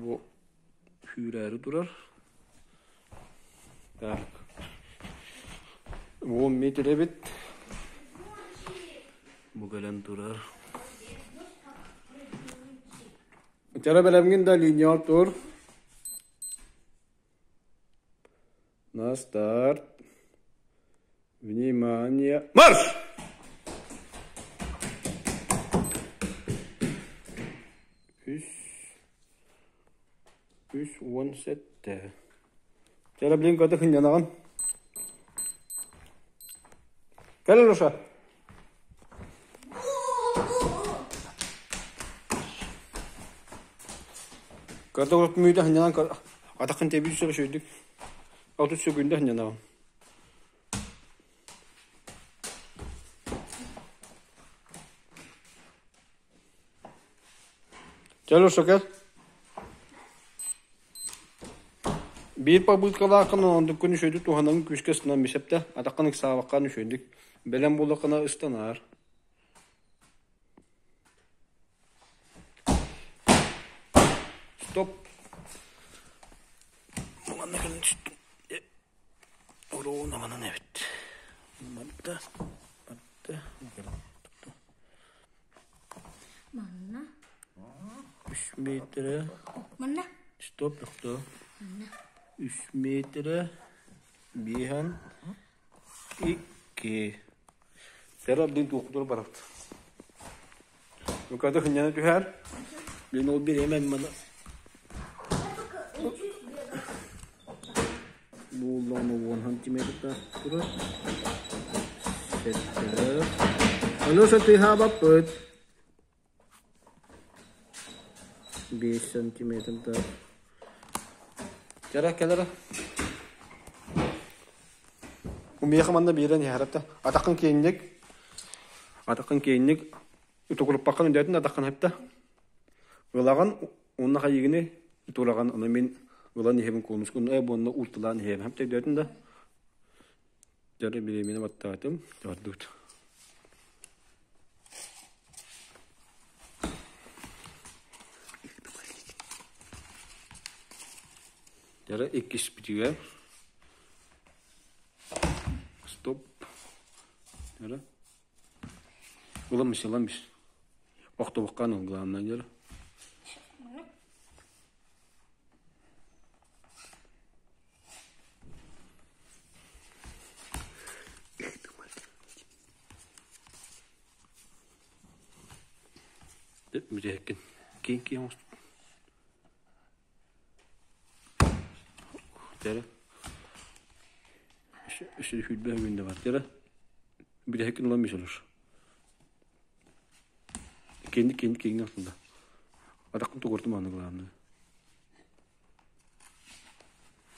Бу күүрээри турар. Так. 10 метр эбит. Бу кэлэн турар. Чара бэлэмҥин да линияҕа тур. На старт. Внимание! Марш! Үс, үс уон сэттэ. Чара блин көтө хынньанаҕын. Кэл Алеша. Көтө урут мүйтэ хынньанан атаххын тэбии сөбө сүрдүк. 30 сөкүндэ хынньанаҕын. Чэ, Леша, кэл. Биир попыткалааххын онтуккун үчүгэйдик туһанаҥ күүскэ ыстанан бисэптэ, атаххын ыксаабаккын үчүгэйдик. Бэлэм буоллаххына ыстанаар. Стоп. Манна кэлэн түстүм. Оруона манан эбит. Барда, барда. Манна. Үс метрэ. Манна. Стоп, тохтоо. Манна. Үс метрэ. Биэһэн. Икки. Сэр абдын туохтур барабыт. Луката хынньана түһэр. Мен ол бириэмэ маны Буоллаҕына уон сантиметрдаах турар. Сэттэ. Ону сатыыһаабаппыт. 5 сантиметрдаах. Кэрэ кэлэрэ. Умиэхэ манна биэрэн иһэрэтэ. Атаххын киэҥник. Атаххын киэҥник. Утугуруппаккын өйдөөтүн атаххын хэптэ. Ылаҕын уонна хайыгыны тураҕын ону мин ылан иһэбин куонускун ээ буонна уурталаан иһэбин хэптэ өйдөөтүн да. Дьэ бириэмэни баттаатым. Бардыбыт. Дьэ иккиспитигэр стоп. Дьэ Ылан ылан Охтобуккаан ыл главное дьэ. Бүтэһиккин киин киин оҥостубут. Дьэ Өссө сүүрбэ күн да бар. Дьэ бүтэһиккин ылан мисолор. Кэнник кэнник киҥҥэ ылла. Атаххын тугуртум аны главное.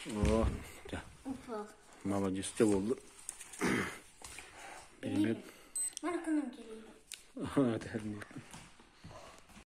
О, дьэ. Молодец, дьэ буолла. Биримет. Маркынан келейді. Ха, тэһэр